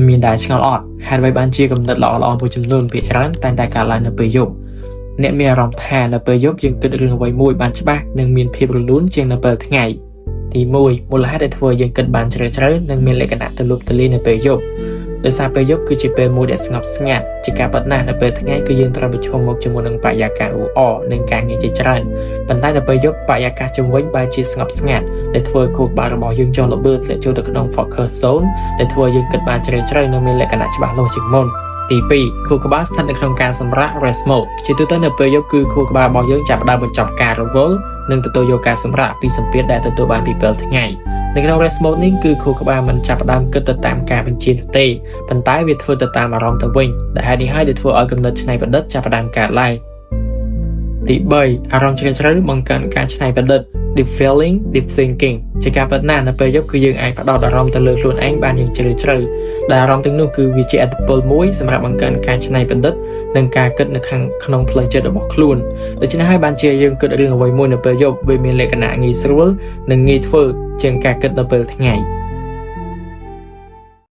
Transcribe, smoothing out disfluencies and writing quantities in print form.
មានដែរឆ្ងល់អត់ហេតុអ្វីបានជាគំនិតល្អៗមួយចំនួនភាគច្រើនតែងតែកើតឡើងនៅពេលយប់អ្នកមានអារម្មណ៍ថានៅពេលយប់យើងគិតរឿងអ្វីមួយបានច្បាស់និងមានភាពរលូនជាងនៅពេលថ្ងៃទី1មូលហេតុដែលធ្វើឲ្យយើងគិតបានជ្រាលជ្រៅនិងមានលក្ខណៈទូលំទូលាយនៅពេលយប់ដោយសារពេលយប់គឺជាពេលមួយដែលស្ងប់ស្ងាត់ជាការពិតណាស់នៅពេលថ្ងៃគឺយើងត្រូវប្រឈមមុខជាមួយនឹងបរិយាកាសអ៊ូអរនិងការងារជាច្រើនប៉ុន្តែនៅពេលយប់បរិយាកាសជុំវិញបែរជាស្ងប់ស្ងាត់ដែលធ្វើឲ្យខួរក្បាលរបស់យើងចុះល្បឿនធ្លាក់ចូលទៅក្នុង focus zone ដែលធ្វើឲ្យយើងគិតបានជ្រាលជ្រៅនិងមានលក្ខណៈច្បាស់លាស់ជាងមុនទី2ខួរក្បាលស្ថិតនៅក្នុងការសម្រាក rest mode ជាទូទៅនៅពេលយប់គឺខួរក្បាលរបស់យើងចាប់ផ្ដើមបញ្ចប់ការរវល់និងទទួលយកការសម្រាកពីសម្ពាធដែលទទួលបានពីពេលថ្ងៃនៅក្នុង rest mode នេះគឺខួរក្បាលមិនចាប់ផ្ដើមគិតទៅតាមការបញ្ជានោះទេប៉ុន្តែវាធ្វើទៅតាមអារម្មណ៍ទៅវិញដែលហេតុនេះហើយដែលធ្វើឲ្យគំនិតច្នៃប្រឌិតចាប់ផ្ដើមកើតឡើងទី3អារម្មណ៍ជ្រាលជ្រៅបង្កើនការច្នៃប្រឌិត deep feeling, deep thinking ជាការពិតណាស់នៅពេលយប់គឺយើងអាចផ្ដោតអារម្មណ៍ទៅលើខ្លួនឯងបានយ៉ាងជ្រាលជ្រៅដែលអារម្មណ៍ទាំងនោះគឺវាជាឥទ្ធិពលមួយសម្រាប់បង្កើនការច្នៃប្រឌិតនិងការគិតនៅខាងក្នុងផ្លូវចិត្តរបស់ខ្លួនដូច្នេះហើយបានជាយើងគិតរឿងអ្វីមួយនៅពេលយប់វាមានលក្ខណៈងាយស្រួលនិងងាយធ្វើជាងការគិតនៅពេលថ្ងៃ។